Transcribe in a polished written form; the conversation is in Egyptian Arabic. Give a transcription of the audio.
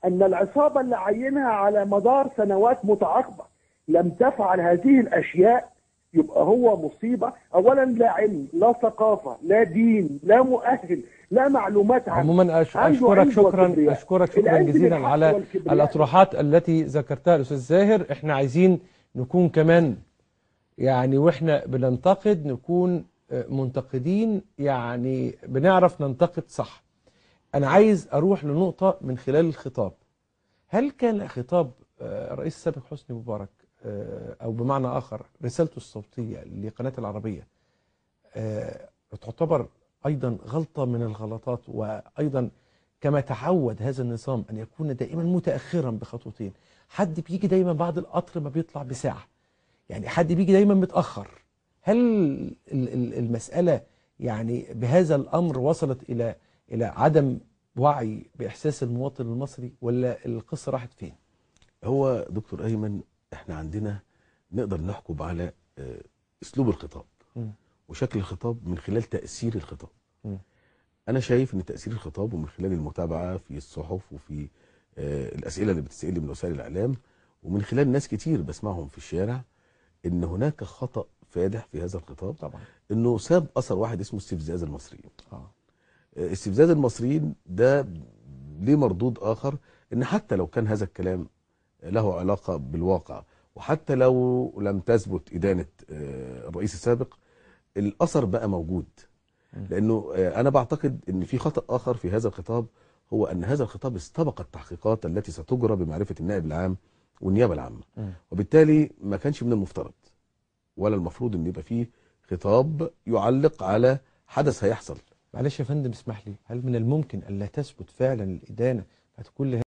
أن العصابة اللي عينها على مدار سنوات متعاقبة لم تفعل هذه الأشياء، يبقى هو مصيبة. أولا لا علم، لا ثقافة، لا دين، لا مؤهل، لا معلومات عنه. عموما أشكرك شكرا، أشكرك شكرا جزيلا على الأطروحات التي ذكرتها الأستاذ زاهر. احنا عايزين نكون كمان يعني واحنا بننتقد نكون منتقدين، يعني بنعرف ننتقد صح. أنا عايز أروح لنقطة من خلال الخطاب. هل كان خطاب الرئيس السابق حسني مبارك، أو بمعنى آخر رسالته الصوتية لقناة العربية، تعتبر أيضا غلطة من الغلطات؟ وأيضا كما تعود هذا النظام أن يكون دائما متأخرا بخطوتين، حد بيجي دايما بعد القطر ما بيطلع بساعة، يعني حد بيجي دايما متأخر. هل المسألة يعني بهذا الأمر وصلت إلى عدم وعي بإحساس المواطن المصري، ولا القصة راحت فين؟ هو دكتور أيمن، احنا عندنا نقدر نحكم على اسلوب الخطاب وشكل الخطاب من خلال تأثير الخطاب. انا شايف ان تأثير الخطاب ومن خلال المتابعة في الصحف وفي الأسئلة اللي بتسألني من وسائل الإعلام ومن خلال ناس كتير بسمعهم في الشارع، ان هناك خطأ فادح في هذا الخطاب. طبعا انه ساب اثر واحد اسمه استفزاز المصريين. استفزاز المصريين ده ليه مردود اخر، ان حتى لو كان هذا الكلام له علاقة بالواقع، وحتى لو لم تثبت إدانة الرئيس السابق، الأثر بقى موجود. لأنه أنا بعتقد أن في خطأ آخر في هذا الخطاب، هو أن هذا الخطاب استبق التحقيقات التي ستجرى بمعرفة النائب العام والنيابة العامة، وبالتالي ما كانش من المفترض ولا المفروض أن يبقى فيه خطاب يعلق على حدث هيحصل. معلش يا فندم اسمح لي، هل من الممكن ألا تثبت فعلا الإدانة بعد كل